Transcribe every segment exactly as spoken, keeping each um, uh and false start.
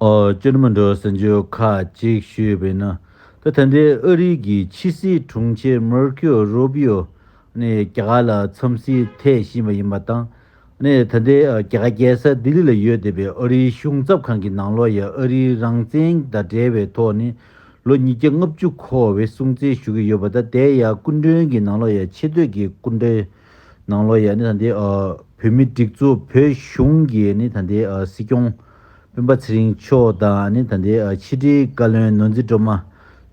ཨོ། བཅོས་མ་འགྲོ་ཟེར་རྒྱུ་ཁག་ཅིག་ཞུས་པས་ན། ད་ད་ལྟའི་ཨ་རི་གི་ཕྱི་སྲིད་དྲུང་ཆེ་མར་ཁེའོ་རུ་བི་ཨོ་ནས་རྒྱ་གར་ལ་འཚམས་གཟིགས་ཐེག་བཞིན་པ་ཡིན་པ་དང་། ནས་ད་ལྟའི་རྒྱ་གར་རྒྱལ་ས་ལྡི་ལི་ལ་ཡོད་བསྡད་པའི་ཨ་རིའི་གཞུང་ཚབ་ཁང་གི་ནང་ལོགས་ཡ་ཨ་རིའི་རང་བཙན་དང་འབྲེལ་བའི་ཐོག་ནས་ལོ་ཉིས་བརྒྱ་ལྔ་བཅུ་འཁོར་བའི་སྲུང་བརྩི་ཞུ་གི་ཡོད་པ་དང་། དེ་ཡ་སྐུ་མགྲོན་གྱི་ནང་ལོགས་ཡ་ཆེ་བསྟོད་ཀྱི་སྐུ་མགྲོན་ནང་ལོགས་ཡ་ནི་ད་ལྟའི་བོད་མི་སྒྲིག་འཛུགས་བོད་གཞུང་གི་ནི་ད་ལྟའི་སྲིད་སྐྱོང་སྤེན་པ་ཚེ་རིང་མཆོག་དང་ནི་ད་ལྟའི་ཕྱི་དྲིལ་བཀའ་བློན་ནོར་འཛིན་སྒྲོལ་མ་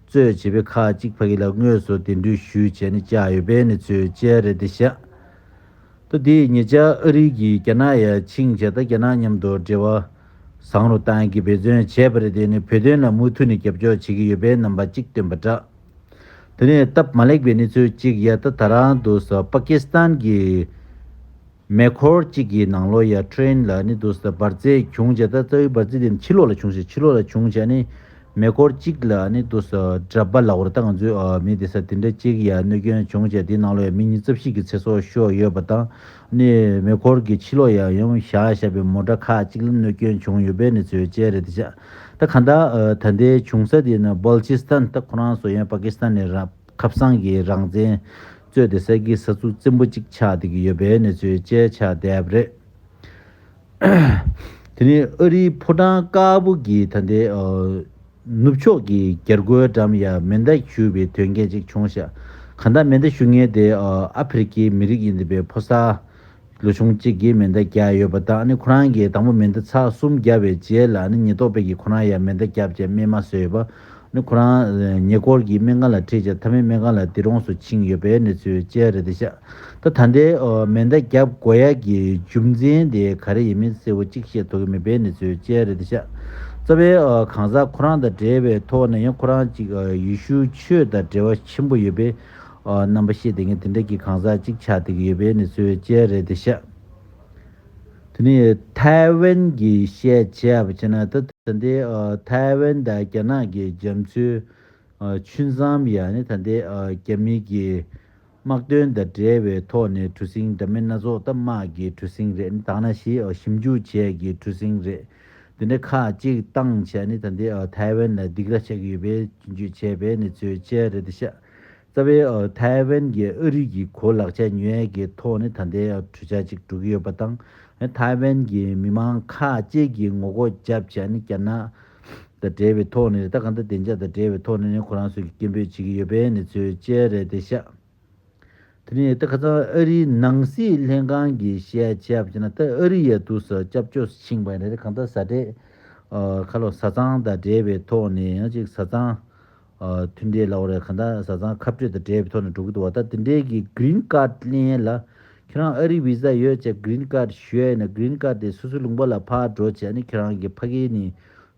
གཙོས་བྱས་པའི་ཁག་ཅིག་ཕ་གི་ལ་དངོས་སུ་གདན་འདྲེན་ཞུས་བྱས་ནས་བཅར་ཡོད་པའི་གནས་ཚུལ་བཅས་རེད་དེ་ཤག་ད་དེ་ཉེ་ཆར་ཨ་རི་གིས་རྒྱ་ནག་ཡར་ཕྱིན་བྱས། ད་རྒྱ་ནག་མཉམ་དུ་འབྲེལ་བ་བཟང་རུ་བཏང་གི་འབད་བརྩོན་བྱས་པ་རེད། དེ་ནི་བོད་དོན་ལ་མུ་མཐུད་ནས་རྒྱབ་སྐྱོར་བྱེད་ཀྱི་ཡོད་པའི་རྣམ་པ་གཅིག་བཏོན་པ་འདྲ། དེ་ནས་སྟབས་མ་ལེགས་པའི་གནས་ཚུལ་གཅིག་ཡ། ད་ད་རང་འདུག་ས་པ་ཀི་སི་ཐན་གྱི་མེ་འཁོར་གཅིག་གི་ནང་ལོགས་ཡ་ཊེ་རེན་ལ་ནི་འདུག་ས་འབར་རྫས་བྱུང་བྱས། ད་རྩ་བའི་འབར་རྫས་དེ་ནི་ཕྱི་ལོགས་ལ་བྱུང་ཞིང་། ཕྱི་ལོགས་ལ་བྱུང་བྱས་ནི་མེ་འཁོར་གཅིག་ལ་ནི་འདུག་ས་དྲ་པ་ལ་འོར་ད་ང་ཚོའི་མི་དེ་ས་དེ་འདྲ་གཅིག་ཡ་གནོད་སྐྱོན་བྱུང་བྱས། དེའི་ནང་ལོགས་ཡ་མི་ཉི་ཤུ་རྩ་བཞི་གི་ཚེ་སྲོག་ཤོར་ཡོད་པ་དང་། ནི་མེ་འཁོར་གྱི་ཕྱི་ལོགས་ཡ་ཡང་བཞག་བཞག་པའི་མོ་ཊ་ཁག་ཅིག་ལ་གནོད་སྐྱོན་བྱུང་ཡོད་པའི་གནས་ཚུལ་བཅས་རེད་དེ་ཤག་ད་གང་ལྟར་ད་ལྟའི་བྱུང་ས་དེ་ནི་བལ་ཅི་སི་ཐན། ད་ཁོ་རང་ཚོ་ཡང་པ་ཀི་སི་ཐན་ནས་རང་ཁ་སང་གི་རང་བཙན་རྩོད་བསྡད་ས་གི་ས་ཚུགས་བཙན་པོ་གཅིག་ཆགས་བསྡད་ཀྱི་ཡོད་པའི་གནས་ཚུལ་བཅས་ཆགས་བསྡད་པ་རེད། དེ་ནས་ཨ་རིའི་ཕོ་བྲང་དཀར་པོ་གི་ད་ལྟའི་ནུབ་ཕྱོགས་ཀྱི་རྒྱལ་སྒོའི་འགྲམ་ཡ་མེ་མདའ་གཞུས་པའི་དོན་རྐྱེན་ཅིག་བྱུང་ཤག་གང་ལྟར་མེ་མདའ་གཞུ་མཁན་དེ་ཨ་ཕི་རི་ཀའི་མི་རིགས་ཡིན་བསྡད་པའི་ཕོ་གསར་ལོ་ཆུང་གཅིག་གིས་མེ་མདའ་བརྒྱབ་ཡོད་པ་དང་། ཨ་ནི་ཁོ་རང་གིས་དང་པོ་མེ་མདའ་ཚར་གསུམ་བརྒྱབ་པའི་རྗེས་ལ་ཨ་ནི་ཉེན་རྟོག་པས་ཀྱིས་ཁོ་རང་ཡ་མེ་མདའ་བརྒྱབ་བྱས་རྨས་མ་བཟོས་ཡོད་པ། ཨ་ནི་ཁོ་རང་ཉེ་འཁོར་གྱི་སྨན་ཁང་ལ་ཁྲིད་བྱས། མཐའ་མའི་སྨན་ཁང་ལ་འདི་གྲོངས་སུ་ཕྱིན་ཡོད་པའི་གནས་ཚུལ་བཅས་རེད་དེ་ཤག་ད་ད་ལྟའི་མེ་མདའ་བརྒྱབ་དགོས་ཡ་གི་རྒྱུ་མཚན་དེ་ག་རེ་ཡིན་མིན་གསལ་པོ་གཅིག་ཤེས་ཐུབ་ཀྱི་མེད་པའི་གནས་ཚུལ་བཅས་རེད་དེ་ཤག་རྩ་བའི་གང་ཟག་ཁོ་རང་དང་འབྲེལ་བའི་ཐོག་ནས་ཡང་ཁོ་རང་གཅིག་ཡེ་ཤུ་ཆོས་དང་འབྲེལ་བ་ཆེན་པོ་ཡོད་པའི་རྣམ་པ་ཤེས་བསྡད་མཁན་དེ་འདྲ་གི་གང་ཟག་གཅིག་ཆགས་བསྡད་ཀྱི་ཡོད་པའི་གནས་ཚུལ་བཅས་རེད་དེ་ཤག་དེ་ནས་ཐའེ་ཝན་གྱི་བཤད་བྱས་པ་བྱས་ན། ད་ད་ལྟའི་ཨ་ཐའེ་ཝན་དང་རྒྱ་ནག་གི་རྒྱ་མཚོའི་ཨ་ཆུ་མཚམས་ཡ་ནི་ད་ལྟའི་ཨ་རྒྱ་མི་གི་དམག་དོན་དང་འབྲེལ་བའི་ཐོག་ནས་གྲུ་གཟིངས་འདྲ་མིན་སྣ་ཚོགས། ད་དམག་གི་གྲུ་གཟིངས་རེད། ད་ནང་བཞིན་ཨ་ཞིབ་འཇུག་བྱས་ཀྱི་གྲུ་གཟིངས་རེད། དེ་འདྲ་ཁག་ཅིག་བཏང་བྱས་ནི་ད་ལྟའི་ཨ་ཐའེ་ཝན་ལ་སྡིགས་ར་ཆགས་ཀྱི་ཡོད་པའི་སྐྱོན་བརྗོད་བྱས་པའི་གནས་ཚུལ་བཅས་རེད་དེ་ཤག་རྩ་བའི་ཨ་ཐའེ་ཝན་གྱིས་ཨ་རི་གི་གོ་ལག་ཆ་ཉོ་ཡས་ཀྱི་ཐོག་ནས་ད་ལྟའི་ཨ་གྲོས་འཆར་ཅིག་འགྲོ་གི་ཡོད་པ་དང་། ཨ་ཐའེ་ཝན་གྱི་མི་མང་ཁག་ཅིག་གིས་ངོ་རྒོལ་བརྒྱབ་བྱས་ནས་རྒྱ་ནག་དང་འབྲེལ་བའི་ཐོག་ནས། ད་གང་ལྟར་བདེ་འཇགས་དང་འབྲེལ་བའི་ཐོག་ནས་ནི་ཁོ་རང་ཚོས་ཀྱི་སྐད་འབོད་བྱེད་ཀྱི་ཡོད་པའི་གནས་ཚུལ་བཅས་རེད་དེ་ཤག་དེ་ནས་ད་ཁ་སང་ཨ་རིའི་ནང་སྲིད་ལྷན་ཁང་གིས་བཤད་བྱས་པ་བྱས་ན། ད་ཨ་རི་ཡ་དུས་སུ་སྐྱབས་བཅོལ་ཕྱིན་པ་ཡིན་ན། ད་གང་ལྟར་བཟའ་ཁྲལ་ཨ་ཁ་ལོ་བཟའ་ཚང་དང་འབྲེལ་བའི་ཐོག་ནས་ཡང་ཅིག་བཟའ་ཚང་ཨ་མཐུན་འབྲེལ་ལབ་དགོས་རེད། གང་ལྟར་བཟའ་ཚང་ཁ་སྤྲོད་དང་འབྲེལ་བའི་ཐོག་ནས་འགྲོ་གི་འདུག་བ། ད་དེ་འདྲའི་གི་གི་རིན་ཁཌ་ལེན་ཡས་ལ་ཁྱེད་རང་ཨ་རི་བི་ཟ་ཡོད་བྱས་གི་རིན་ཁཌ་ཞུ་ཡས་ཡིན་ན། གི་རིན་ཁཌ་དེ་སོ་སོའི་ལུང་པ་ལ་ཕར་འགྲོ་བྱས་ནས་ཁྱེད་རང་གི་ཕ་གིའི་ནི་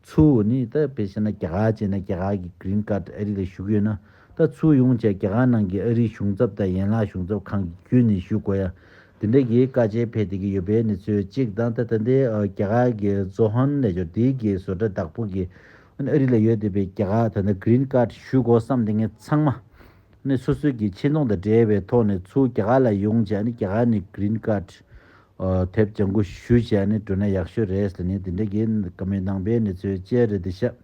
ཚུར་ནི་ད་དཔེ་བཤད་ན་རྒྱ་གར་བྱས་ན་རྒྱ་གར་གྱི་གི་རིན་ཁཌ་ཨ་རི་ལ་ཞུ་གི་ཡོད་ན། ད་ཚུར་ཡོང་བྱས་རྒྱ་གར་ནང་གི་ཨ་རིའི་གཞུང་ཚབ་དང་ཡན་ལག་གཞུང་ཚབ་ཁང་གི་བརྒྱུད་ནས་ཞུ་དགོས་ཡ་དེ་འདྲ་གི་བཀའ་ཆད་ཕེབས་བསྡད་ཀྱི་ཡོད་པའི་གནས་ཚུལ་གཅིག་དང་། ད་ད་ལྟའི་ཨ་རྒྱ་གར་གྱི་ཛོ་ཧན་ལས་འབྱོར་དེའི་གི་བཟོ་གྲྭ་བདག་པོ་གིས་ཨ་རི་ལ་ཡོད་བསྡད་པའི་རྒྱ་གར་ད་ལྟ་གི་རིན་ཁཌ་ཞུ་དགོས་བསམ་བསྡད་མཁན་ཚང་མ་ནི་སོ་སོའི་གི་ཆེ་མཐོང་དང་འབྲེལ་བའི་ཐོག་ནས་ཚུར་རྒྱ་གར་ལ་ཡོང་བྱས་ནི་རྒྱ་གར་ནས་གི་རིན་ཁཌ་ཨ་དེབ་ལྗང་ཁུ་ཞུ་བྱས་ནས་འགྲོ་ན་ཡག་ཤོས་རེད་ཟེར་ནས་དེ་འདྲ་གི་བཀའ་མོལ་གནང་པའི་གནས་ཚུལ་བཅས་རེད་དེ་ཤག་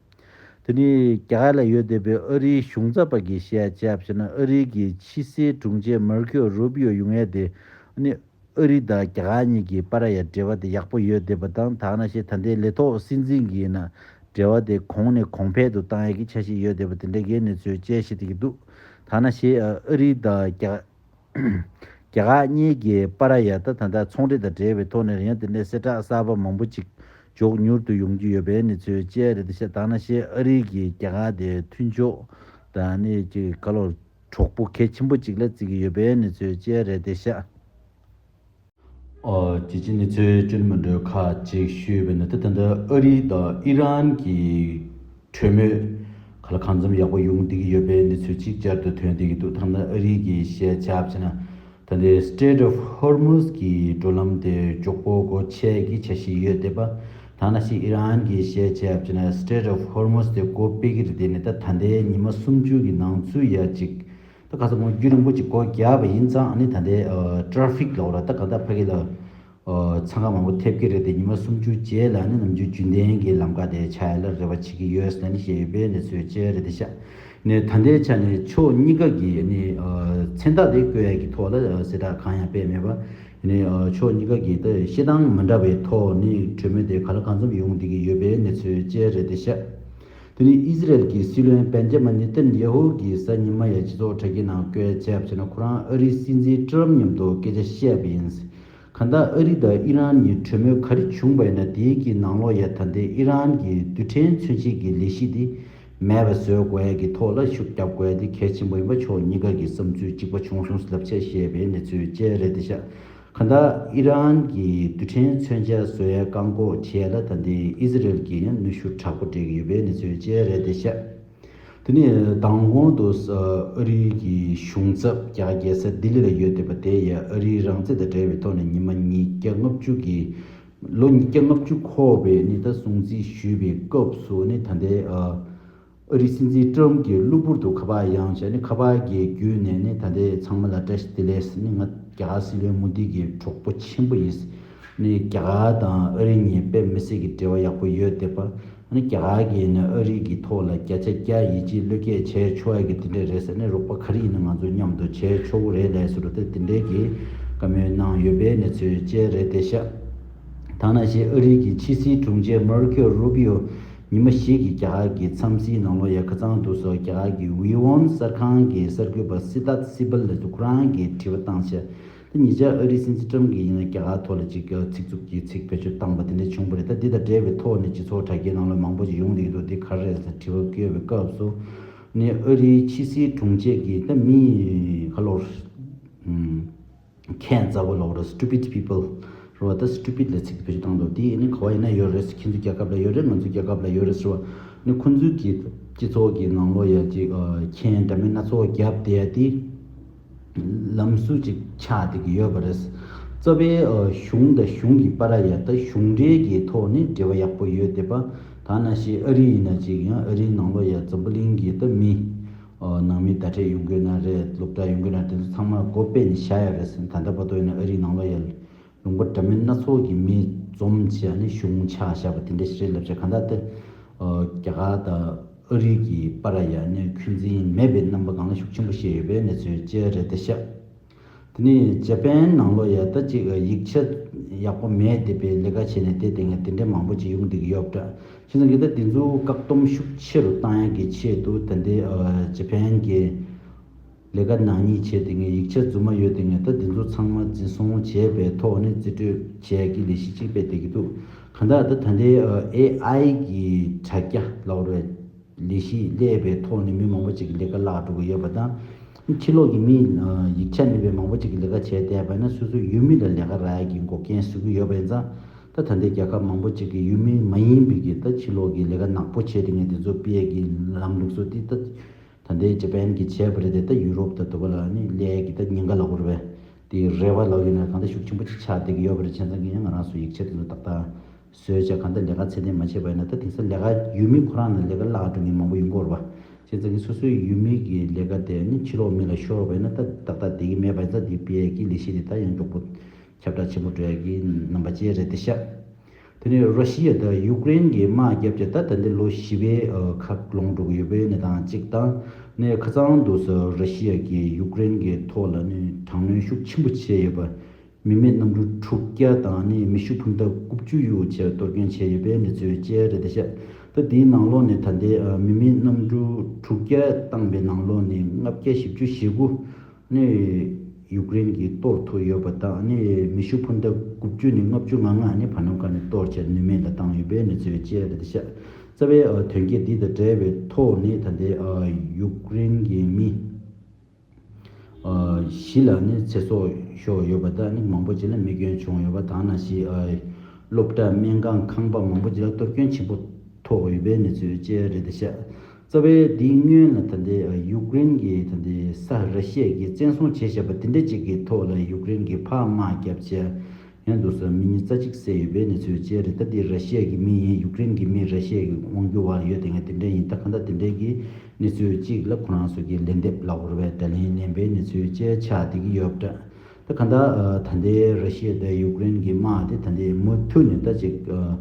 དེ་ནི་རྒྱ་གར་ལ་ཡོད་བསྡད་པའི་ཨ་རིའི་གཞུང་ཚབ་པ་གིས་བཤད་བྱས་པ་བྱས་ན། ཨ་རི་གི་ཕྱི་སྲིད་དྲུང་ཆེ་མར་ཁེའོ་རུ་བི་ཨོ་ཡོང་ཡས་དེ་ནི་ཨ་རི་དང་རྒྱ་གར་གཉིས་ཀྱི་བར་ཡ་འབྲེལ་བ་དེ་ཡག་པོ་ཡོད་བསྡད་པ་དང་། ད་ནང་བཞིན་ད་ལྟའི་ལས་ཐོག་སྲིད་འཛིན་གྱི་ནང་འབྲེལ་བ་དེ་གོང་ནས་གོང་འཕེལ་དུ་བཏང་ཡས་ཀྱི་འཆར་གཞི་ཡོད་བསྡད་པ་དེ་འདྲ་གི་གནས་ཚུལ་བཅས་བཤད་བསྡད་ཀྱི་འདུག་ད་ནང་བཞིན་ཨ་རི་དང་རྒྱ་རྒྱ་གར་གཉིས་ཀྱི་བར་ཡ་ད་ད་ལྟ་ཚོང་འབྲེལ་དང་འབྲེལ་བའི་ཐོག་ནས་ཡང་དེ་འདྲའི་གསལ་བསྒྲགས་གསར་པ་མང་པོ་ཅིག་མགྱོགས་མྱུར་དུ་ཡོང་རྒྱུ་ཡོད་པའི་གནས་ཚུལ་བཅས་རེད་དེ་ཤག་ད་ནང་བཞིན་ཨ་རི་གིས་རྒྱ་གར་དེ་མཐུན་ཕྱོགས་དང་ནི་ཅིག་ག་ལོར་གྲོགས་པོ་གལ་ཆེན་པོ་ཅིག་ལ་བརྩི་གི་ཡོད་པའི་གནས་ཚུལ་བཅས་རེད་དེ་ཤག་ཨོ། རྒྱལ་སྤྱིའི་གནས་ཚུལ་བཅུད་མི་འདྲ་ཁག་ཅིག་ཞུས་པ་ཡིན་ན། ད་ད་ལྟ་ཨ་རི་དང་ཨི་རན་གྱི་གྲོས་མོལ་ག་ལ་གང་འཚམ་ཡག་པོ་ཡོང་བསྡད་ཀྱི་ཡོད་པའི་གནས་ཚུལ་ཅིག་བསྐྱར་དུ་ཐོན་བསྡད་ཀྱི་འདུག་ཐ་ན་ཨ་རི་གིས་བཤད་བྱས་པ་བྱས་ན། ད་ལྟའི་Strait of Hormuz གྱི་འགྲོ་ལམ་དེ་མགྱོགས་པོ་སྒོ་ཕྱེ་གི་འཆར་གཞི་ཡོད་བསྡད་པ། ད་ནང་བཞིན་ཨི་རན་གྱིས་བཤད་བྱས་པ་བྱས་ན། Strait of Hormuz དེ་སྒོ་ཕྱེ་གི་རེད་དེ་ནི་ད་ད་ལྟའི་ཉི་མ་སུམ་ཅུ་གི་ནང་ཚུད་ཡ་ཅིག་ད་ག་ས་མོ་རྒྱུན་རིང་པོ་ཅིག་སྒོ་རྒྱག་པ་ཡིན་ཙང་། ཨ་ནི་ད་ལྟའི་ཨ་ཊ་རེ་ཕིག་ལབ་ར། ད་ག་ད་ཕ་གི་ལ་ འཚང་ཁ་མང་པོ་ཐེབས་ཀྱི་རེད་དེ། ཉི་མ་སུམ་ཅུ་རྗེས་ལ་ནི་ནམ་རྒྱུན་རྒྱུན་ལྡན་གྱི་ལམ་ཁ་དེ་ཆགས་ཡ་ལ་རེ་བ་བྱེད་ཀྱི་ཡོད་ཟེར་ནས་བཤད་ཡོད་པའི་གནས་ཚུལ་བཅས་རེད་དེ་ཤག་ནས་ད་ལྟའི་ཆ་ནས་ཕྱོགས་གཉིས་ཀ་གི་ནི་མཚན་རྟགས་དེ་བཀོད་ཡ་གི་ཐོག་ལ་གསལ་བསྒྲགས་གང་ཡང་སྤེལ་མེད་པ། ནི་ཕྱོགས་གཉིས་ཀ་གི་ད་བཤད་སྟངས་མི་འདྲ་བའི་ཐོག་ནི་གྲོས་མོལ་དེ་ག་ལ་གང་འཚམ་ཡོང་བསྡད་ཀྱི་ཡོད་པའི་གནས་ཚུལ་བཅས་རེད་དེ་ཤག་དེ་ནས་ཨི་ཟི་རེལ་གྱི་སྲིད་བློན་བན་ཇ་མ་ནི་ཏན་ཡ་ཧུ་གིས་གཟའ་ཉི་མ་ཡ་སྤྱི་ཚོགས་དྲ་རྒྱའི་ནང་བཀོད་བྱས་པ་བྱས་ན། ཁོ་རང་ཨ་རིའི་སྲིད་འཛིན་ཀྲམ་མཉམ་དུ་སྐད་ཆ་བཤད་པ་ཡིན། གང་ལྟར་ཨ་རི་དང་ཨི་རན་གཉིས་གྲོས་མོལ་ག་རེ་བྱུང་བ་ཡིན་ན། དེའི་གི་ནང་ལོགས་ཡ་ད་ལྟའི་ཨི་རན་གྱི་རྡུལ་ཕྲན་མཚོན་ཆེད་ཀྱི་ལས་གཞི་དེ་མེད་པ་བཟོ་དགོས་ཡ་གི་ཐོག་ལ་ཤུགས་རྒྱབ་དགོས་ཡ་དེ་གལ་ཆེན་པོ་ཡིན་པ་ཕྱོགས་གཉིས་ཀ་གི་བསམ་ཚུལ་གཅིག་པ་བྱུང་སོང་ཟེར་ལབ་བྱས་བཤད་པའི་གནས་ཚུལ་བཅས་རེད་དེ་ཤག་གང་ལྟར་ཨི་རན་གྱིས་རྡུལ་ཕྲན་མཚོན་ཆ་བཟོ་ཡ་བཀག་འགོག་བྱེད་ཡ་ལ་ད་ལྟའི་ཨི་ཟི་རེལ་གྱིས་ཡང་ནུས་ཤུགས་དྲག་པོ་སྤྲད་ཀྱི་ཡོད་པའི་གནས་ཚུལ་བཅས་རེད་དེ་ཤག་དེ་ནས་མདང་དགོང་དུ་ཨ་རིའི་གི་གཞུང་ཚབ་རྒྱ་གར་རྒྱལ་ས་ལྡི་ལི་ལ་ཡོད་བསྡད་པ་དེ་ཡ་ཨ་རིའི་རང་བཙན་དང་འབྲེལ་བའི་ཐོག་ནས་ཉི་མ་ཉིས་བརྒྱ་ལྔ་བཅུ་གི་ལོ་ཉིས་བརྒྱ་ལྔ་བཅུ་འཁོར་བའི་ནི་ད་སྲུང་བརྩི་ཞུས་པའི་སྐབས་སུ་ནི་ད་ལྟའི་ཨ་ཨ་རིའི་སྲིད་འཛིན་ཀྲམ་གྱིས་གློ་བུར་དུ་ཁ་པར་ཡང་བྱས་ནས། ཁ་པར་གྱི་བརྒྱུད་ནས་ནི་ད་ལྟའི་ཚང་མ་ལ་བཀྲ་ཤིས་བདེ་ལེགས་ཟེར་ནི། ང་རྒྱ་གར་སྲིད་བློན་མོ་དི་གི་གྲོགས་པོ་ཆེན་པོ་ཡིན་ཟེར་ནི། རྒྱ་གར་དང་ཨ་རི་གཉིས་དཔེ་མི་སྲིད་ཀྱི་འབྲེལ་བ་ཡག་པོ་ཡོད་བསྡད་པ། ཨ་ནི་རྒྱ་གར་གྱིས་ནི་ཨ་རི་གི་ཐོག་ལ་བརྒྱ་ཆ་བརྒྱ་ཡིད་ཆེས་བློས་འགེལ་བྱས་ཆོག་ཡ་གི་དེ་འདྲས་རེད་ཟེར་ནས། རོགས་པ་ག་རེ་ཡིན་ན་ང་ཚོ་མཉམ་དུ་བྱས་ཆོག་གི་རེད་ལབ་ཟེར་རོ། དེ་དེ་འདྲས་ཀྱི་བཀའ་མོལ་གནང་ཡོད་པའི་གནས་ཚུལ་བཅས་རེད་དེ་ཤག་ད་ནང་བཞིན་ཨ་རི་གི་ཕྱི་སྲིད་དྲུང་ཆེ་མར་ཁེའོ་རུ་བི་ཡོ་ཉི་མ་ཞིག་གི་རྒྱ་གར་གྱི་འཚམས་གཟིགས་ནང་ལོགས་ཡ་ཁ་སང་དུས་སུ་རྒྱ་གར་གྱི་ཝི་ཝོན་གསར་ཁང་གི་གསར་འགོད་པ་སི་ཏཱད་སི་བལ་ལ་དུ་ཁོ་རང་གིས་དྲི་བ་བཏང་བྱས། དེ་ཉེ་ཆར་ཨ་རིའི་སྲིད་འཛིན་ཀྲམ་གྱིས་ཡིན་ན་རྒྱ་གར་ཐོག་ལ་ཅིག་ཚིག་རྩུབ་ཀྱི་ཚིག་བེད་སྤྱོད་བཏང་པ་དེ་འདྲ་བྱུང་བ་རེད། ད་འདི་དང་འབྲེལ་བའི་ཐོག་ནས་སྤྱི་ཚོགས་དྲ་རྒྱའི་ནང་ལ་མང་པོ་ཞིག་ཡོང་བསྡད་ཀྱི་འདུག་འདི་ག་རེ་རེད་ཟེར་དྲི་བ་བཀོད་པའི་སྐབས་སུ་ནི་ཨ་རིའི་ཕྱི་སྲིད་དྲུང་ཆེ་གིས་ད་མི་ག་ལོར་ཁྱད་མཚར་པོ་ལབ་རེད། Stupid people རེད་བ། ད་stupid ལ་ཚིག་བེད་སྤྱོད་བཏང་འདུག་དེ་ནི་ག་བ་ཡིན་ན་ཡོད་རེད། ཁྱེད་ཚོའི་རྒྱལ་ཁབ་ལ་ཡོད་རེད། ང་ཚོའི་རྒྱལ་ཁབ་ལ་ཡོད་རེད་ཟེར་བ་ནི། ཁོང་ཚོའི་གི་སྤྱི་ཚོགས་ཀྱི་ནང་ལོགས་ཡ་ཅིག་ཨ་མཁན་འདྲ་མིན་སྣ་ཚོགས་བརྒྱབ་བསྡད་ཡ་དེ་ལམ་སྲོལ་ཅིག་ཆགས་བསྡད་ཀྱི་ཡོད་པ་རེད། རྩ་བའི་ཨ་གཞུང་དང་གཞུང་གི་བར་ཡ་ད་གཞུང་འབྲེལ་གྱི་ཐོག་ནས་འབྲེལ་བ་ཡག་པོ་ཡོད་བསྡད་པ། ད་ནང་བཞིན་ཨ་རི་ཡིན་ན་ཅིག་ཡང་ཨ་རིའི་ནང་ལོགས་ཡ་འཛམ་བུ་གླིང་གི་ད་མི་ཨ་ནང་མི་བརྡ་སྤྲད་ཡོང་གི་ན་རེད། སློབ་གྲྭ་ཡོང་གི་ན་རེད། དེ་ཚོ་ཚང་མ་སྒོ་ཕྱེ་ནས་བཞག་ཡ་རེད་ཟེར། ད་ལྟ་བར་དུ་ཡིན་ན་ཨ་རིའི་ནང་ལོགས་ཡ་ལུང་པ་འདྲ་མིན་སྣ་ཚོགས་ཀྱི་མི་འཛོམས་བྱས་ནས་གཞུང་ཆགས་བཞག་པ་དེ་འདྲ་ཞིག་རེད་ལབ་བྱས། གང་ལྟར་དེ་རྒྱ་གར་དང་ཨ་རི་གི་བར་ཡ་ནས་འཁོན་འཛིན་མེད་པའི་རྣམ་པ་སྒང་ལ་ཤུགས་ཆེན་པོ་བཤད་ཡོད་པའི་གནས་ཚུལ་བཅས་རེད་དེ་ཤག་དེ་ནས་ཇ་པན་ནང་ལོགས་ཡ་ད་ཅིག་ཡིག་ཆ་ཡག་པོ་མེད་བསྡད་པའི་ལས་ཀ་བྱས་ནས་དེ་དེ་ང་དེ་འདྲ་མང་པོ་ཅིག་ཡོང་བསྡད་ཀྱི་ཡོད་པ་འདྲ། བྱས་ཙང་གི་ད་དེ་ཚོ་བཀག་སྡོམ་ཤུགས་ཆེ་རུ་བཏང་ཡ་གི་ཆེད་དུ་ད་ལྟའི་ཇ་པན་གྱི་ལས་ཀ་ནག་ཉེས་བྱས་དེ་ངས་ཡིག་ཆ་རྫུན་མ་ཡོད་དེ་ངས་ད་འདི་ཚོ་ཚང་མ་འཛིན་བཟུང་བྱས་པའི་ཐོག་ནས་རྩིས་སྤྲོད་བྱས་ཀྱི་ལས་གཞི་གཅིག་སྤེལ་བསྡད་ཀྱི་འདུག་གང་ལྟར་ད་ད་ལྟའི་ཨེ་ཨའི་གི་དྲ་རྒྱ་ལབ་རེད། ལས་གཞི་སླེབས་པའི་ཐོག་ནས་མི་མང་པོ་ཅིག་གི་ལས་ཀ་བརླག་འགྲོ་གི་ཡོད་པ་དང་། ཕྱི་ལོགས་ཀྱི་མི་ཡིག་ཆ་མེད་པའི་མང་པོ་ཅིག་གི་ལས་ཀ་བྱས་བསྡད་པ་ན་སོ་སོའི་ཡུལ་མི་ལ་ལས་ཀ་རག་ཡ་གི་འགོག་རྐྱེན་བཟོ་གི་ཡོད་པ་ཡིན་ཙང་། ད་ད་ལྟའི་རྒྱལ་ཁབ་མང་པོ་ཅིག་གི་ཡུལ་མི་མ་ཡིན་པའི་གི་ད་ཕྱི་ལོགས་ཀྱི་ལས་ཀ་ནག་པོ་བྱས་དེ་ངས་དེ་ཚོ་སྤེལ་གྱི་ལམ་ལུགས་སུ་དེ་ད། ད་ལྟའི་ཇ་པན་གྱིས་བྱས་པ་རེད་དེ། ད་ཡུ་རོབ་དང་དུ་བ་ལ་ནི་སླེབས་ཀྱི་ད་ཉེན་ཁ་ལབ་དགོས་རེད་པས། དེ་རེ་བ་ལབ་ཡོད་ན་གང་ལྟར་ཤུགས་ཆེན་པོ་ཅིག་ཆགས་བསྡད་ཀྱི་ཡོད་པ་རེད། བྱས་ཙང་གི་ཡང་ང་རང་ཚོ་ཡིག་ཆ་དེ་ཚོ་ཏག་ཏག་བཟོས་བྱས་གང་ལྟར་ལས་ཀ་ཚད་ལྡན་མ་བྱས་པ་ཡིན་ན། ད་དེང་སང་ལས་ཀ་ཡུལ་མི་ཁོ་རང་ནང་ལས་ཀ་བརླག་འགྲོ་མཁན་མང་པོ་ཡོང་གི་ཡོད་རེད་པ། བྱས་ཙང་གི་སོ་སོའི་ཡུལ་མི་གི་ལས་ཀ་དེ་ནི་ཕྱི་ལོགས་མི་ལ་ཤོར་བ་ཡིན་ན་ད་ཏག་ཏག་བསྡད་ཀྱི་མེད་པ་ཡིན་ཙང་། དེ་སྤེལ་ཡས་ཀྱི་ལས་གཞི་དེ་ད་ཡང་མགྱོགས་པོ་ཁྱབ་བསྒྲགས་ཆེན་པོ་འགྲོ་ཡ་གི་རྣམ་པ་ཅིག་རེད་དེ་ཤག་དེ་ནས་ར་ཤི་ཡ་དང་ཡུཀ་རེན་གྱི་དམག་རྒྱབ་བྱས་ད་ད་ལྟ་ལོ་བཞི་པའི་ཁ་ལོངས་འགྲོ་གི་ཡོད་པའི་གནས་སྟངས་གཅིག་དང་། ནས་ཁ་སང་དུས་སུ་ར་ཤི་ཡ་གིས་ཡུཀ་རེན་གྱི་ཐོག་ལ་ནི་དྲག་གནོན་ཤུགས་ཆེན་པོ་བྱས་ཡོད་པ། མི་མེད་གནམ་གྲུ་དྲུག་བརྒྱ་དང་ནི་མེ་ཤུགས་འཕུར་མདའ་དགུ་བཅུ་ཡོད་བྱས་གཏོར་སྐྱོན་བྱས་ཡོད་པའི་གནས་ཚུལ་བཅས་རེད་དེ་ཤག་ད་དེའི་ནང་ལོགས་ནས་ད་ལྟའི་མི་མེད་གནམ་གྲུ་དྲུག་བརྒྱ་བཏང་པའི་ནང་ལོགས་ནས་ལྔ་བརྒྱ་བཞི་བཅུ་ཞེ་དགུ་ནི་ཡུཀ་རེན་གྱིས་གཏོར་ཐུབ་ཡོད་པ་དང་། ནི་མེ་ཤུགས་འཕུར་མདའ་དགུ་བཅུ་ནི་ལྔ་བཅུ་ང་ལྔ་ནི་བར་ནམ་ཁ་ནས་གཏོར་བྱས་ནུས་མེད་ལ་བཏང་ཡོད་པའི་གནས་ཚུལ་བཅས་རེད་ཤག་རྩ་བའི་ཨ་དོན་རྐྱེན་འདི་དང་འབྲེལ་བའི་ཐོག་ནས་ད་ལྟའི་ཨ་ཡུཀ་རེན་གྱི་མི་ཨ་བཞི་ལ་ནི་ཚེ་སྲོག་ཤོར་ཡོད་པ་དང་། ནི་མང་པོ་ཅིག་ལ་རྨས་སྐྱོན་བྱུང་ཡོད་པ་དང་། ནང་བཞིན་ཨ་སློབ་གྲྭ་སྨན་ཁང་ཁང་པ་མང་པོ་ཅིག་ལ་གཏོར་སྐྱོན་ཆེན་པོ་ཐོག་ཡོད་པའི་གནས་ཚུལ་བཅས་རེད་ཤག་རྩ་བའི་འདིའི་སྔོན་ལ་ད་ལྟའི་ཡུཀ་རེན་གྱི་ད་ལྟའི་ས་ར་ཤི་ཡ་གིས་བཙན་བཟུང་བྱས་བཞག་པ་དེ་འདྲ་ཅིག་གི་ཐོག་ལ་ཡུཀ་རེན་གྱིས་ཕར་དམག་བརྒྱབ་བྱས་ཡང་འདུག་ས་མི་ཉིས་རྩ་གཅིག་བསད་ཡོད་པའི་གནས་ཚུལ་བཅས་རེད། ད་འདི་ར་ཤི་ཡ་གི་མི་ཡིན། ཡུཀ་རེན་གྱི་མི་ར་ཤི་ཡ་གི་དབང་སྒྱུར་བར་ཡོད་དེ་ངས་དེ་འདྲ་ཡིན། ད་གང་ལྟར་དེ་འདྲའི་གི་གནས་ཚུལ་གཅིག་ལ་ཁོ་རང་ཚོ་གི་ལན་འདེབས་ལབ་དགོས་རེད་པས། ད་ལན་ལེན་པའི་གནས་ཚུལ་བཅས་ཆགས་བསྡད་ཀྱི་ཡོད་པ་འདྲ། ད་གང་ལྟར་ཨ་ད་ལྟའི་ར་ཤི་ཡ་དང་ཡུཀ་རེན་གྱི་དམག་དེ་ད་ལྟའི་མུ་མཐུད་ནས་ད་ཅིག་ཨ་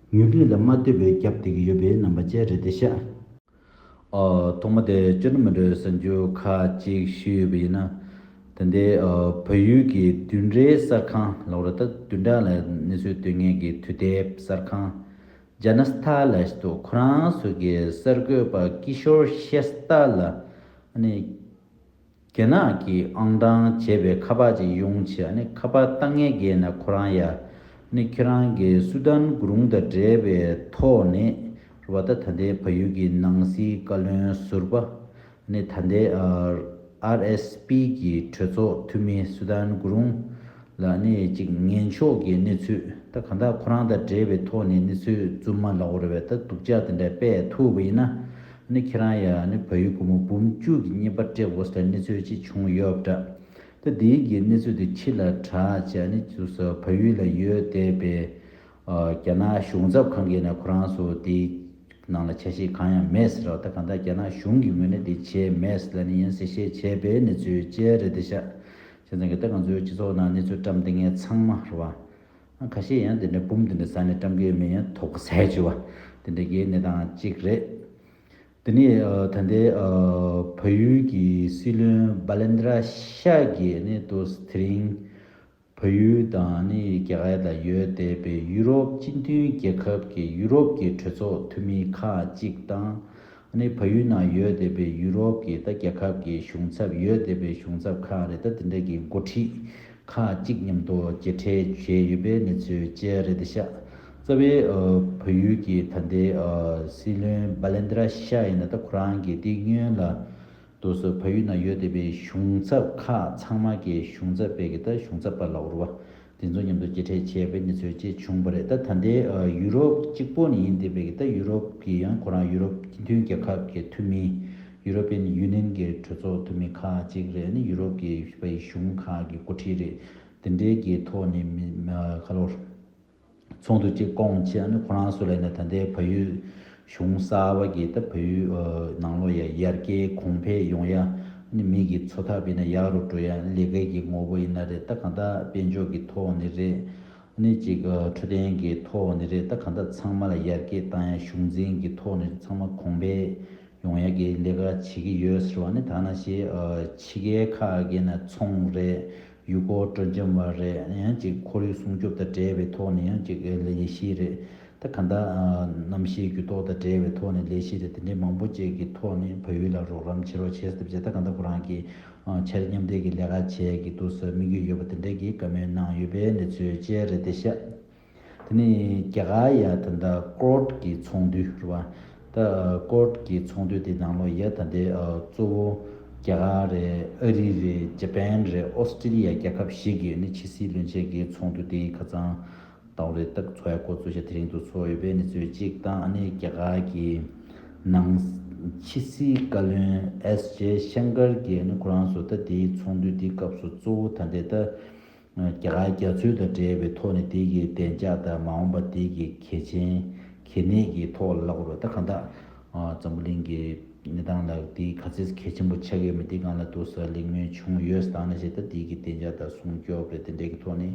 ཉུང་དུ་ལ་མ་ལྟོས་པའི་རྒྱབ་བསྡད་ཀྱི་ཡོད་པའི་རྣམ་པ་བཅས་རེད་དེ་ཤག་ཨ་ཐོག་མ་དེ་སྤྱི་ནོར་མི་འགྲོའི་གསར་འགྱུར་ཁག་ཅིག་ཞུས་ཡོད་པ་ཡིན་ན། ད་ལྟའི་ཨ་བལ་ཡུལ་གྱི་བདུན་ཕྲག་གསར་ཁང་ལབ་ར་ད་བདུན་ཕྲག་ལ་གནས་ཚུལ་སྟོན་མཁན་གྱི་དུས་དེབ་གསར་ཁང་ཇ་ན་སི་ཐ་ལབ་ཞིག་འདུག་ཁོ་རང་ཚོ་གི་གསར་འགོད་པ་ཀི་ཤོར་ཤེ་སྟ་ལ་ཨ་ནི། རྒྱ་ནག་གིས་ཨང་གྲངས་བྱས་པའི་ཁ་པར་ཅིག་ཡོང་བྱས་ཨ་ནི་ཁ་པར་བཏང་མཁན་གྱི་ནང་ཁོ་རང་ཡ་ཨ་ནི་ཁྱེད་རང་གི་སུ་དཱན་གུ་རུང་དང་འབྲེལ་བའི་ཐོག་ནས་རེད་བ། ད་ད་ལྟའི་བལ་ཡུལ་གྱི་ནང་སྲིད་བཀའ་བློན་ཟུར་པ་ཨ་ནི་ད་ལྟའི་ཨ་ཨར་ཨེས་པི་གི་གྲོས་ཚོགས་འཐུས་མི་སུ་དཱན་གུ་རུང་ལ་ཨ་ནི་ཅིག་ངན་ཕྱོགས་ཀྱི་གནས་ཚུལ་ད་གང་ལྟར་ཁོ་རང་དང་འབྲེལ་བའི་ཐོག་ནས་གནས་ཚུལ་རྫུན་མ་ལབ་དགོས་རེད་བས། ད་སྡུག་ཅག་དེ་འདྲ་སྤེལ་ཐུབ་པ་ཡིན་ན། ནི་ཁྱེད་རང་ཡ་ནི་བལ་ཡུལ་སྒོར་མོ་འབུམ་བཅུ་གི་རྔན་པ་སྤྲད་དགོས་ཟེར་གནས་ཚུལ་ཅིག་བྱུང་ཡོད་པ་འདྲ། ད་དེའི་གི་གནས་ཚུལ་དེ་ཕྱི་ལ་དྲག་བྱས་ནི་ཚུར་བལ་ཡུལ་ལ་ཡོད་བསྡད་པའི་ཨ་རྒྱ་ནག་གཞུང་ཚབ་ཁང་གིས་ནི་ཁོ་རང་ཚོ་དེའི་ནང་ལ་ཆ་ཤས་གང་ཡང་མེད་ཟེར་བ། ད་གང་ལྟར་རྒྱ་ནག་གཞུང་གི་ངོས་ནས་དེ་བྱས་མེད་ཟེར་ལ་ནི་ཡང་གསལ་བཤད་བྱས་པའི་གནས་ཚུལ་བཅས་རེད་དེ་ཤག་བྱས་ཙང་གི་ད་ང་ཚོའི་སྤྱི་ཚོགས་ནང་གནས་ཚུལ་བཀྲམ་བསྡད་མཁན་ཚང་མ་རེད་བ། ཨ་ཁ་ཤས་ཡང་དེ་འདྲ་འབུམ་དེ་འདྲ་ཟ་ནས་བཀྲམ་གི་ཡོད་མེད་ཡང་དོགས་པ་ཟ་ཡ་བྱུང་བ། དེ་འདྲ་གི་གནས་སྟངས་གཅིག་རེད། དེ་ནས་ཨ་ད་ལྟའི་ཨ་བལ་ཡུལ་གྱི་སྲིད་བློན་བྷ་ལེན་དྲ་ཤ་གིས་ནི་ཏོག་དེ་རིང་བལ་ཡུལ་དང་ནི་རྒྱ་གར་ལ་ཡོད་བསྡད་པའི་ཡུ་རོབ་སྤྱི་མཐུན་རྒྱལ་ཁབ་ཀྱི་ཡུ་རོབ་ཀྱི་གྲོས་ཚོགས་འཐུས་མི་ཁག་ཅིག་དང་ནི་བལ་ཡུལ་ནང་ཡོད་བསྡད་པའི་ཡུ་རོབ་ཀྱི་ད་རྒྱལ་ཁབ་ཀྱི་གཞུང་ཚབ་ཡོད་བསྡད་པའི་གཞུང་ཚབ་ཁག་རེད། ད་དེ་འདྲ་གི་འགོ་ཁྲིད་ཁག་ཅིག་མཉམ་དུ་མཇལ་འཕྲད་བྱས་ཡོད་པའི་གནས་ཚུལ་བཅས་རེད་དེ་ཤག་རྩ་བའི་ཨ་བལ་ཡུལ་གྱི་ད་ལྟའི་ཨ་སྲིད་བློན་བྷ་ལེན་དྲ་ཤ་ཡིན་ན་ད་ཁོ་རང་གིས་དེ་སྔོན་ལ་དུ་སུ་བལ་ཡུལ་ནང་ཡོད་བསྡད་པའི་གཞུང་ཚབ་ཁག་ཚང་མ་གི་གཞུང་ཚབ་པའི་གི་ད་གཞུང་ཚབ་པ་ལབ་དགོས་རེད་བ། དེ་ཚོ་མཉམ་དུ་མཇལ་འཕྲད་བྱས་པའི་གནས་ཚུལ་བཅས་བྱུང་བ་རེད། ད་ད་ལྟའི་ཨ་ཡུ་རོབ་གཅིག་པོ་ནས་ཡིན་བསྡད་པའི་གི་ད་ཡུ་རོབ་ཀྱི་ཡང་ཁོ་རང་ཡུ་རོབ་སྤྱི་མཐུན་རྒྱལ་ཁབ་ཀྱི་འཐུས་མི་ཡུ་རོ་པི་ཡན་ཡུ་ནི་ཡན་གྱི་གྲོས་ཚོགས་འཐུས་མི་ཁག་ཅིག་རེད། ནི་ཡུ་རོབ་ཀྱི་པའི་གཞུང་ཁག་གི་འགོ་ཁྲིད་རེད། དེ་འདྲའི་གི་ཐོག་ནས་མི་ཁ་ལོར་ཚོགས་འདུ་གཅིག་བསྐོང་བྱས་ནི་ཁོ་རང་ཚོ་ལ་ཡིན་ན་ད་ལྟའི་བལ་ཡུལ་གཞུང་གསར་པ་གི་ད་བལ་ཡུལ་ནང་ལོགས་ཡ་ཡར་རྒྱས་གོང་འཕེལ་ཡོང་ཡ་ནི་མི་གི་འཚོ་ཐབས་ཡིན་ན་ཡག་རུ་འགྲོ་ཡ་ལས་ཀའི་གི་ངོ་བོ་ཡིན་ན་རེད། ད་གང་ལྟར་དཔལ་འབྱོར་གི་ཐོག་ནས་རེད། ནི་གཅིག་འཕྲོད་བསྟེན་གྱི་ཐོག་ནས་རེད། ད་གང་ལྟར་ཚང་མ་ལ་ཡར་རྒྱས་བཏང་ཡ་གཞུང་འཛིན་གྱི་ཐོག་ནས་ཚང་མ་གོང་འཕེལ་ཡོང་ཡ་གི་ལས་ཀ་བྱེད་ཀྱི་ཡོད་ཟེར་བ་ནི་ད་ནང་བཞིན་ཕྱི་རྒྱལ་ཁག་གི་ན་ཚོང་རེད། ཡུལ་སྐོར་སྤྲོ་འཆམ་པ་རེད། ཡང་ཅིག་ཁོར་ཡུག་སྲུང་སྐྱོབ་དང་འབྲེལ་བའི་ཐོག་ནས་ཡང་ཅིག་ལས་གཞི་རེད། ད་ག་འདྲ་གནམ་གཤིས་འགྱུར་ལྡོག་དང་འབྲེལ་བའི་ཐོག་ནས་ལས་གཞི་རེད། དེ་འདྲའི་མང་པོ་ཅིག་གི་ཐོག་ནས་བལ་ཡུལ་ལ་རོགས་རམ་བྱེད་རོགས་བྱེད་ཟེར་བྱས། ད་ག་འདྲ་ཁོ་རང་གི་འཆར་མཉམ་ལྡན་གྱི་ལས་ཀ་བྱེད་ཀྱི་འདུག་ཟེར་དམིགས་ཡུལ་ཡོད་པ་དེ་འདྲ་གི་བཀའ་མོལ་གནང་ཡོད་པའི་གནས་ཚུལ་བཅས་རེད་དེ་ཤག་དེ་ནས་རྒྱ་གར་ཡ་ད་ལྟ་ཀོཌ་ཀྱི་ཚོགས་འདུ་རེད་བ། ད་ཀོཌ་ཀྱི་ཚོགས་འདུ་དེ་ནང་ལོགས་ཡ་ད་ལྟའི་ཨ་གཙོ་བོ་རྒྱ་གར་རེད། ཨ་རི་རེད། ཇ་པན་རེད། ཨོ་སི་ཀྲི་ལི་ཡ་རྒྱལ་ཁབ་བཞི་གི་ནི་ཕྱི་སྲིད་བློན་ཆེན་གྱི་ཚོགས་འདུ་དེ་ཁ་སང་ཟླ་བ་རེ་ལྟར་འཚོགས་ཡ་འགོ་བཙུགས་ཤག་དེ་རིང་དུ་ཚོགས་ཡོད་པའི་གནས་ཚུལ་གཅིག་དང་། ཨ་ནི་རྒྱ་གར་གྱི་ནང་ཕྱི་སྲིད་བཀའ་བློན་ཨེས་ཇེ་ཤང་ཀར་གྱིས་ནི་ཁོ་རང་ཚོ་ད་དེའི་ཚོགས་འདུ་དེའི་སྐབས་སུ་གཙོ་བོ་ད་ལྟའི་ད་རྒྱ་གར་རྒྱ་མཚོ་དང་འབྲེལ་བའི་ཐོག་ནས་དེ་གི་བདེ་འཇགས་དང་མ་འོངས་པ་དེ་གི་གལ་ཆེན་གལ་གནད་ཀྱི་ཐོག་ལ་ལབ་དགོས་རེད། ད་གང་ལྟར་འཛམ་བུ་གླིང་གི་གནས་སྟངས་ལ་དེ་ག་ཚད་གལ་ཆེན་པོ་ཆགས་ཡོད་མེད་དེ་སྒང་ལ་ཏོག་ཙམ་གླེང་མོལ་བྱུང་ཡོད་ཟེར། ད་ནང་བཞིན་ད་དེ་གི་བདེ་འཇགས་དང་སྲུང་སྐྱོབ་རེད། དེ་འདྲའི་གི་ཐོག་ནས་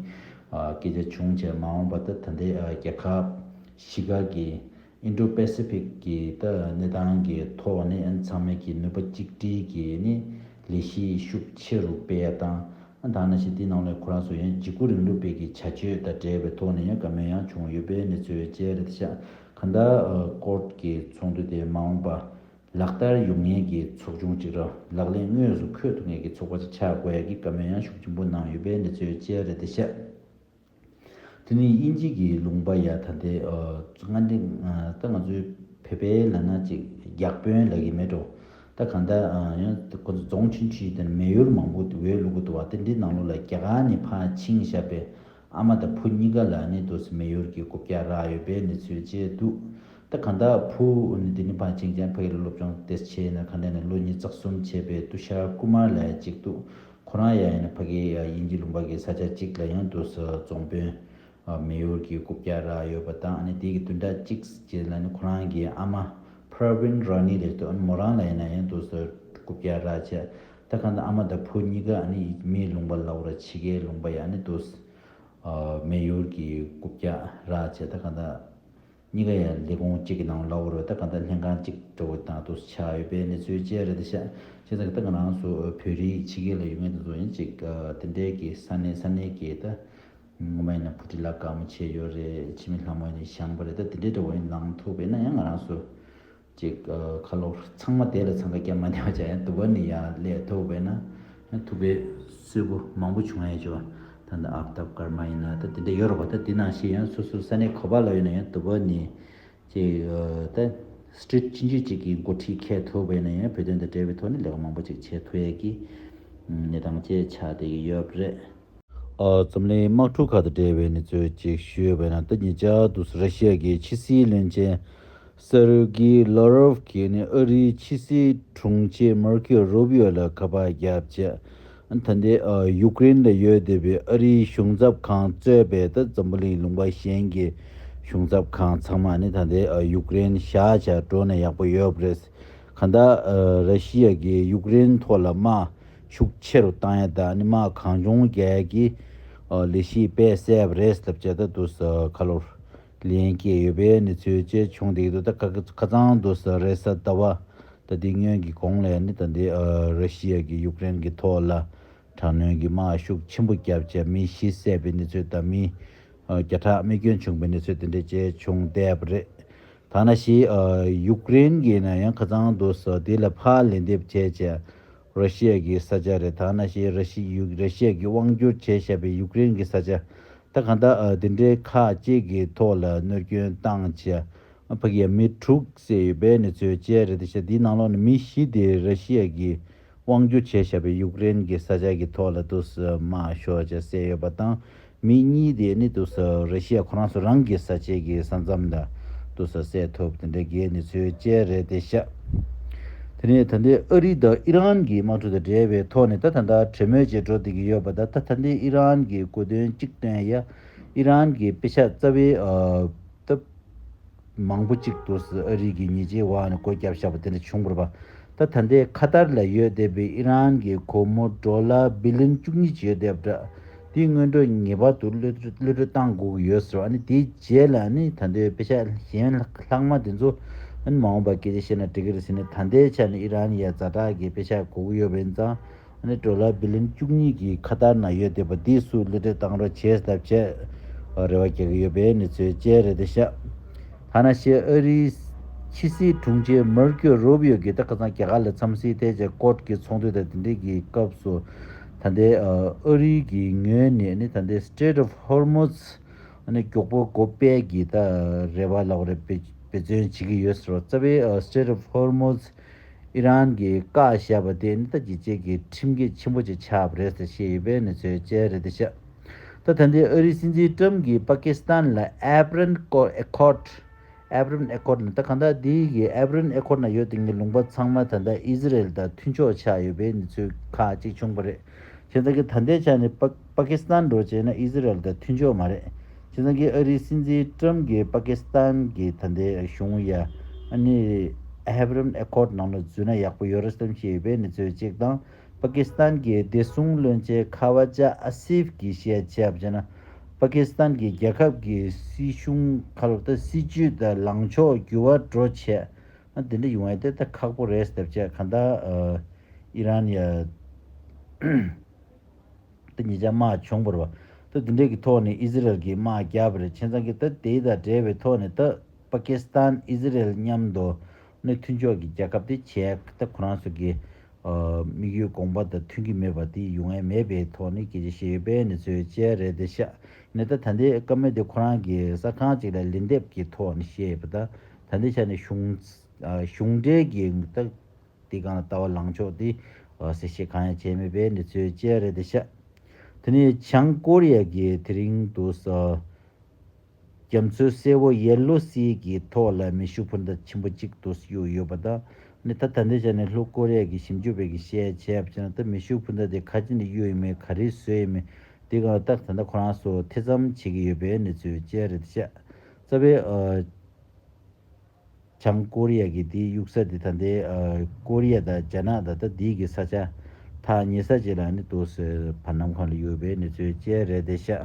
སྐད་ཆ་བྱུང་བྱས། མ་འོངས་པ་ད་ད་ལྟའི་རྒྱལ་ཁབ་བཞི་ཀ་གི་ཨིན་ཌོ་པེ་སི་ཕིག་གི་ད་གནས་སྟངས་ཀྱི་ཐོག་ནས་ཚང་མས་ཀྱི་ནུས་པ་གཅིག་སྒྲིལ་གྱིས་ནི་ལས་གཞི་ཤུགས་ཆེ་རུ་སྤེལ་ཡ་དང་། ད་ནང་བཞིན་དེ་ནང་ལ་ཁོ་རང་ཚོ་ཡང་འཇིགས་སྐུལ་རིང་ལུགས་སྤེལ་གྱི་བྱ་སྤྱོད་དང་འབྲེལ་བའི་ཐོག་ནས་ཡང་བཀའ་མོལ་ཡང་བྱུང་ཡོད་པའི་གནས་ཚུལ་བཅས་རེད་ཤག་གང་ལྟར་ཀོཌ་ཀྱི་ཚོགས་འདུ་དེ་མ་འོངས་པ་ལག་བསྟར་ཡོང་མཁན་གྱི་ཚོགས་ཆུང་གཅིག་ར་ལག་ལེན་དངོས་སུ་འཁོད་ཐུབ་མཁན་གྱི་ཚོགས་པ་ཅིག་ཆགས་དགོས་ཡ་གི་བཀའ་མོལ་ཡང་ཤུགས་ཆེན་པོ་གནང་ཡོད་པའི་གནས་ཚུལ་བཅས་རེད་ཤག་དེ་ནས་དབྱིན་ཇི་གི་ལུང་པ་ཡ་ད་ལྟའི་ཨ་མངའ་སྡེ་ཨ་ད་ང་ཚོའི་བོད་པའི་ལབ་ན་ཅིག་རྒྱ་དཔོན་ལབ་ཀྱི་མེད་འགྲོ། ད་གང་ལྟར་ཨ་ཡང་ཁོ་ཚོ་རྫོང་ཆུང་ཆུང་དེ་མེ་ཡོར་མང་པོ་འོས་བླུག་གི་འདུག་བ། དེ་འདི་ནང་ལོགས་ལ་རྒྱ་གར་ནས་ཕར་ཕྱིན་བཞག་པའི་ཨ་མ་དང་བུ་གཉིས་ཀ་ལ་ནི་དུ་མེ་ཡོར་གྱི་རྐུབ་བཀྱག་རག་ཡོད་པའི་གནས་ཚུལ་བཅས་འདུག་ད་གང་ལྟར་བུ་ནི་དེ་ནི་ཕར་ཕྱིན་ཀྱང་ཕ་གི་ལ་སློབ་སྦྱོང་དེ་བྱས་ན་ག་འདྲ་ནས་ལོ་ཉི་ཤུ་རྩ་གསུམ་བྱས་པའི་ཏུ་ཤར་ཀུ་མར་ལབ་ཡ་གཅིག་འདུག་ཁོ་རང་ཡང་ཡིན་ན་ཕ་གི་དབྱིན་ཇི་ལུང་པ་གི་ས་ཆ་གཅིག་ལ་ཡང་དུ་རྫོང་དཔོན་མེ་ཡོར་གྱི་རྐུབ་བཀྱག་རག་ཡོད་པ་དང་། ཨ་ནི་དེ་གི་བདུན་ཕྲག་གཅིག་རྗེས་ལ་ནི་ཁོ་རང་གི་ཨ་མ་པྲ་བིན་ར་ནི་ལབ་དུས་ཨ་ནི་མོ་རང་ལ་ཡིན་ན་ཡང་དུ་རྐུབ་བཀྱག་རག་བྱས། ད་གང་ལྟར་ཨ་མ་དང་བུ་གཉིས་ཀ་ཨ་ནི་མིའི་ལུང་པ་ལབ་དགོས་རེད། ཕྱི་རྒྱལ་ལུང་པ་ཡ་ཨ་ནི་འདུག་སེ་མེ་ཡུལ་གྱི་རྐུབ་བཀྱག་རག་བྱས། ད་གང་ལྟར་གཉིས་ཀ་ཡང་ལས་ཁུངས་གཅིག་གི་ནང་ལོགས་རུ་ད་གང་ལྟར་ལྷན་ཁང་གཅིག་འདྲ་བོ་དང་དུ་ཆགས་ཡོད་པའི་གནས་ཚུལ་བཅས་རེད་ཤག་བྱས་ཙང་ད་ང་རང་ཚོ་བོད་རིགས་ཕྱི་རྒྱལ་ལ་ཡོད་མཁན་དེ་ཚོ་ཡིན་ཅིག་དེ་འདྲའི་གི་ས་གནས་ས་གནས་ཀྱི་ད་ངོ་མ་ཡིན་ན་བུ་ཁྲིད་ལ་དགའ་མོ་བྱས་ཡོད་རེད། ཕྱི་མི་ལྷ་མོ་ཡིན་ན་བཞེངས་པ་རེད། ད་དེ་འདྲའི་འདྲ་བོ་ཡིན་ལངས་ཐུབ་པས་ན་ཡང་ང་རང་ཚོ་ཅིག་ཁ་ལོ་ཚང་མ་དེ་ལ་འཚང་ཁ་རྒྱབ་མ་བསྡད་པ་བྱས་ཡང་དུ་བ་ནི་ཡར་སླེབས་ཐུབ་པས་ན་ཡང་ཐུབ་པའི་གསོལ་པོ་མང་པོ་བྱུང་ཡ་ཅོ། ད་ད་ཨབ་ཏབ་ཀར་མ་ཡིན་ན་ད་དེ་འདྲ་ཡོད་རེད་པ། ད་དེ་ནང་བཞིན་ཡང་སོ་སོ་ས་གནས་ག་པ་ལ་ཡོད་ན་ཡང་དུ་བ་ནི་ཅིག་ད་སི་ཊི་རིཊ་ཆུང་ཆུང་ཅིག་གི་འགོ་ཁྲིད་འཁེལ་ཐུབ་པས་ན་ཡང་བོད་དོན་དང་འབྲེལ་བའི་ཐོག་ནས་ལས་ཀ་མང་པོ་ཅིག་བྱེད་ཐུབ་ཡས་ཀྱི་གནས་སྟངས་བཅས་ཆགས་བསྡད་ཀྱི་ཡོད་པ་རེད། ཨ། འཛམ་གླིང་དམག་འཁྲུག་ཁག་དང་འབྲེལ་བའི་གནས་ཚུལ་ཅིག་ཞུས་པ་ཡིན་ན། ད་ཉེ་ཆར་དུ་ར་ཤི་ཡ་གི་ཕྱི་སྲིད་བློན་ཆེན་སེར་གི་ལོ་རོབ་ཀྱིས་ནི་ཨ་རིའི་ཕྱི་སྲིད་དྲུང་ཆེ་མར་ཁེའོ་རུ་བི་ཡོ་ལ་ཁ་པར་བརྒྱབ་བྱས། ད་ལྟའི་ཨ་ཡུཀ་རེན་ལ་ཡོད་བསྡད་པའི་ཨ་རིའི་གཞུང་ཚབ་ཁང་གཙོས་པའི་ད་འཛམ་བུ་གླིང་ལུང་པ་གཞན་གྱི་གཞུང་ཚབ་ཁང་ཚང་མ་ནི་ད་ལྟའི་ཨ་ཡུཀ་རེན་བཞག་བྱས་འགྲོ་ན་ཡག་པོ་ཡོད་པ་རེད། གང་ལྟར་ཨ་ར་ཤི་ཡ་གིས་ཡུཀ་རེན་ཐོག་ལ་དམག་ཤུགས་ཆེ་རུ་བཏང་ཡ་དང་ནི་དམག་གང་བྱུང་རྒྱག་ཡ་གི་ཨ་ལས་གཞི་དཔེ་གསལ་པོ་རེད་ལབ་བྱས། ད་དུ་ས་ཁ་ལོར་ལན་སྐྱེས་ཡོད་པའི་གནས་ཚུལ་བཅས་བྱུང་བསྡད་ཀྱི་འདུག་ད་ཁ་ཁ་ཚང་དུ་ས་རེས་གཟའ་ཟླ་བ་ད་དེ་སྔོན་གྱི་གོང་ལ་ནི་ད་འདི་ཨ་ར་ཤི་ཡ་གིས་ཡུཀ་རེན་གྱི་ཐོག་ལ་དྲག་གནོན་གྱི་དམག་ཤུགས་ཆེན་པོ་བརྒྱབ་བྱས་མི་ཤི་བསད་པའི་གནས་ཚུལ་དང་མི་ཨ་བརྒྱ་ཕྲག་རྨས་སྐྱོན་བྱུང་བའི་གནས་ཚུལ་དེ་འདྲ་བཅས་བྱུང་བསྡད་པ་རེད། ཐ་ན་ཞིག་ཨ་ཡུཀ་རེན་གྱིས་ན་ཡང་ཁ་ཚང་དུ་ས་དེ་ལ་ཕར་ལན་འདེབས་བྱས་བྱས་ར་ཤི་ཡ་གི་ས་ཆ་རེད། ཐ་ན་ཞིག་ར་ཤི་ཡུ་ར་ཤི་ཡ་གིས་དབང་བསྒྱུར་བྱས་བཞག་པའི་ཡུཀ་རེན་གྱི་ས་ཆ་ད་གང་ལྟར་ཨ་དེ་འདྲའི་ཁག་ཅིག་གི་ཐོག་ལ་གནོད་སྐྱོན་བཏང་བྱས་ཨ་ཕ་གིའི་མི་དྲུག་བསད་ཡོད་པའི་གནས་ཚུལ་བཅས་རེད། དེ་ཤ་དེའི་ནང་ལོགས་ནས་མི་བཞི་དེ་ར་ཤི་ཡ་གི་དབང་སྒྱུར་བྱས་བཞག་པའི་ཡུཀ་རེན་གྱི་ས་ཆ་གི་ཐོག་ལ་དུ་ས་དམག་ཤོར་བྱས་བསད་ཡོད་པ་དང་། མི་གཉིས་དེ་ནི་དུ་ས་ར་ཤི་ཡ་ཁོ་རང་ཚོ་རང་གི་ས་ཆའི་གི་ས་མཚམས་ལ་དུ་ས་བསད་ཐུབ་དེ་འདྲ་གི་གནས་ཚུལ་བཅས་རེད་དེ་ཤག་དེ་ནས་ད་ལྟའི་ཨ་རི་དང་ཨི་རན་གྱི་དམག་འཁྲུག་དང་འབྲེལ་བའི་ཐོག་ནས་ད་ད་ལྟ་གྲོས་མོལ་བྱེད་འགྲོ་བསྡད་ཀྱི་ཡོད་པ། ད་ད་ད་ལྟའི་ཨི་རན་གྱི་གོ་དོན་གཅིག་སྟོན་ཡ། ཨི་རན་གྱི་པེ་ཤག་རྩ་བའི་ཨ་ད་མང་པོ་གཅིག་ཏུ་ཨ་རི་གི་ཉེས་ཆད་འོག་ནས་སྒོ་བརྒྱབ་བཞག་པ་དེ་འདྲ་བྱུང་བ་རེད་པ། ད་ད་ལྟའི་ཁ་ཏར་ལ་ཡོད་བསྡད་པའི་ཨི་རན་གྱི་སྒོར་མོ་ཌོ་ལར་བི་ལིན་བཅུ་གཉིས་ཅིག་ཡོད་བསྡད་པ་འདྲ། དེའི་སྔོན་འགྲོ་ངེས་པར་དུ་གློད་གློད་གྲོལ་བཏང་དགོས་ཀྱི་ཡོད་ཟེར་བ། ཨ་ནི་དེའི་རྗེས་ལ་ཨ་ནི་ད་ལྟའི་པེ་ཤག་གཞན་ལྷག་མ་དེ་ཚོ་ཨ་ནི་མ་འོངས་པར་སྐད་ཆ་བཤད་ན་འགྲིག་གི་རེད་ཟེར་ནས། ད་ལྟའི་ཆ་ནས་ཨི་རན་ཡ་ཛ་དྲག་གི་པེ་ཤག་དགོས་ཀྱི་ཡོད་པ་ཡིན་ཙང་། ཨ་ནི་ཌོ་ལར་བི་ལིན་བཅུ་གཉིས་ཀྱི་ཁ་ཏར་ནང་ཡོད་བསྡད་པ་འདི་ཚུར་གློད་གྲོལ་བཏང་རོགས་བྱས་ཟེར་བྱས་རེ་བ་རྒྱག་གི་ཡོད་པའི་གནས་ཚུལ་བཅས་རེད་དེ་ཤག་ཐ་ན་ཤི་ཨ་རིའི་ཕྱི་སྲིད་དྲུང་ཆེ་མར་ཀོ་རུ་བི་ཡོ་གིས་ད་ཁ་སང་རྒྱ་གར་ལ་འཚམས་གཟིགས་ཐེངས་ཅིག་ཀོཊ་ཀྱི་ཚོགས་འདུ་དང་དེ་འདྲའི་གི་སྐབས་སུ་ད་ལྟའི་ཨ་རི་གི་ངོས་ནས་ནི་ད་ལྟའི་Strait of Hormuz ཨ་ནི་མགྱོགས་པོ་སྒོ་ཕྱེ་གི་ད་རེ་བ་ལབ་རེད། འབད་འབད་བརྩོན་བྱེད་ཀྱི་ཡོད་ཟེར་བ། རྩ་བའི་ཨ་Strait of Hormuz ཨི་རན་གྱིས་བཀག་བཞག་པ་དེ་ནི་ད་ཅིག་ཅིག་གི་ཁྲིམས་འགལ་ཆེན་པོ་ཅིག་ཆགས་པ་རེད་ཟེར་བཤད་ཡོད་པའི་གནས་ཚུལ་བཅས་རེད་དེ་ཤག་ད་ད་ལྟའི་ཨ་རིའི་སྲིད་འཛིན་ཊམ་གྱིས་པ་ཀི་སི་ཐན་ལ་ཨེབ་རམ་ཨེ་ཀོཌ། ཨེབ་རམ་ཨེ་ཀོཌ་ནི་ད་གང་ལྟར་འདི་གི་ཨེབ་རམ་ཨེ་ཀོཌ་ནང་ཡོད་དེ་གི་ལུང་པ་ཚང་མ་ད་ལྟ་ཨི་ཟི་རེལ་དང་མཐུན་ཕྱོགས་ཆགས་ཡོད་པའི་གནས་ཚུལ་ཁག་ཅིག་བྱུང་བ་རེད། བྱས་ཙང་གི་ད་ལྟའི་ཆ་ནས་པ་པ་ཀི་སི་ཐན་འགྲོ་བྱས་ན་ཨི་ཟི་རེལ་དང་མཐུན་ཕྱོགས་མ་རེད། བྱས་ཙང་གི་ཨ་རིའི་སྲིད་འཛིན་ཊམ་གྱིས་པ་ཀི་སི་ཐན་གྱི་ད་ལྟའི་གཞུང་ཡ་ཨ་ནི་ཨེབ་རམ་ཨེ་ཀོཌ་ནང་ལ་འཛུལ་ན་ཡག་པོ་ཡོད་རེད་བསམ་བཤད་ཡོད་པའི་གནས་ཚུལ་གཅིག་དང་། པ་ཀི་སི་ཐན་གྱི་བདེ་སྲུང་བློན་ཆེན་ཁ་ཝ་ཇ་ཨ་སིབ་ཀྱིས་བཤད་བྱས་པ་བྱས་ན། པ་ཀི་སི་ཐན་གྱི་རྒྱལ་ཁབ་ཀྱི་སྲིད་གཞུང་ཁ་ལོ་ད་སྲིད་ཇུས་དང་ལངས་ཕྱོགས་འགྱུར་བ་འགྲོ་བྱས། ཨ་དེ་འདྲ་ཡོང་ཡ་དེ་ད་ཁག་པོ་རེད་ཟེར་བྱས། གང་ལྟར་ཨ་ཨི་རན་ཡ་ད་ཉེ་ཆར་དམག་བྱུང་བ་རེད་པ། ད་དེ་འདྲའི་གི་ཐོག་ནས་ཨི་ཟི་རེལ་གྱིས་དམག་བརྒྱབ་པ་རེད། བྱས་ཙང་གི་ད་དེ་དང་འབྲེལ་བའི་ཐོག་ནས་ད་པ་ཀི་སི་ཐན་ཨི་ཟི་རེལ་མཉམ་དུ་ནི་མཐུན་ཕྱོགས་ཀྱི་རྒྱལ་ཁབ་དེ་བྱས། ད་ཁོ་རང་ཚོ་གི་ཨ་དམིགས་ཡུལ་དགོངས་པ་དང་མཐུན་གྱི་མེད་པ་དེ་ཡོང་ཡ་མེད་པའི་ཐོག་ནས་སྐད་ཆ་བཤད་ཡོད་པའི་གནས་ཚུལ་བཅས་རེད་དེ་ཤག་ནས་ད་ད་ལྟའི་བཀའ་མོལ་དེ་ཁོ་རང་གི་གསར་ཁང་ཅིག་ལ་ལན་འདེབས་ཀྱི་ཐོག་ནས་བཤད་ཡོད་པ། ད་ད་ལྟའི་ཆ་ནས་གཞུང་ཨ་གཞུང་འབྲེལ་གྱི་ད་དེ་སྒང་ལ་ལྟ་བ་ལངས་ཕྱོགས་དེ་གསལ་བཤད་གང་ཡང་བྱས་མེད་པའི་གནས་ཚུལ་བཅས་རེད་དེ་ཤག་དེ་ནས་བྱང་ཀོ་རི་ཡ་གིས་དེ་རིང་དུ་ས་རྒྱ་མཚོའི་སེར་པོ་ཡེ་ལོ་སི་གི་ཐོག་ལ་མེ་ཤུགས་འཕུར་མདའ་ཆེན་པོ་གཅིག་ཏུ་གཡུགས་ཡོད་པ་དང་། ནི་ད་ད་ལྟའི་ཆ་ནས་ལྷོ་ཀོ་རི་ཡ་གི་ཞིབ་འཇུག་པས་ཀྱི་བཤད་བྱས་པ་བྱས་ན། ད་མེ་ཤུགས་འཕུར་མདའ་དེ་ག་ཅི་ནས་གཡུགས་ཡོད་མེད་ག་རེ་བཟོས་ཡོད་མེད་དེ་གང་ལ་ད་ད་ལྟ་ཁོ་རང་ཚོ་ཐེ་ཚོམ་བྱེད་ཀྱི་ཡོད་པའི་གནས་ཚུལ་བཅས་རེད་ཤག་རྩ་བའི་ཨ། བྱང་ཀོ་རི་ཡ་གི་དེའི་གཡུག་ས་དེ་ད་ལྟའི་ཨ་ཀོ་རི་ཡ་དང་རྒྱ་ནག་དང་ད་དེའི་གི་ས་ཆ་ ཐག་ཉེ་ས་ཅིག་ལ་ནི་འདུག་སེ་བར་སྣང་ཁོངས་ལ་ཡོད་པའི་གནས་ཚུལ་བཅས་རེད་དེ་ཤག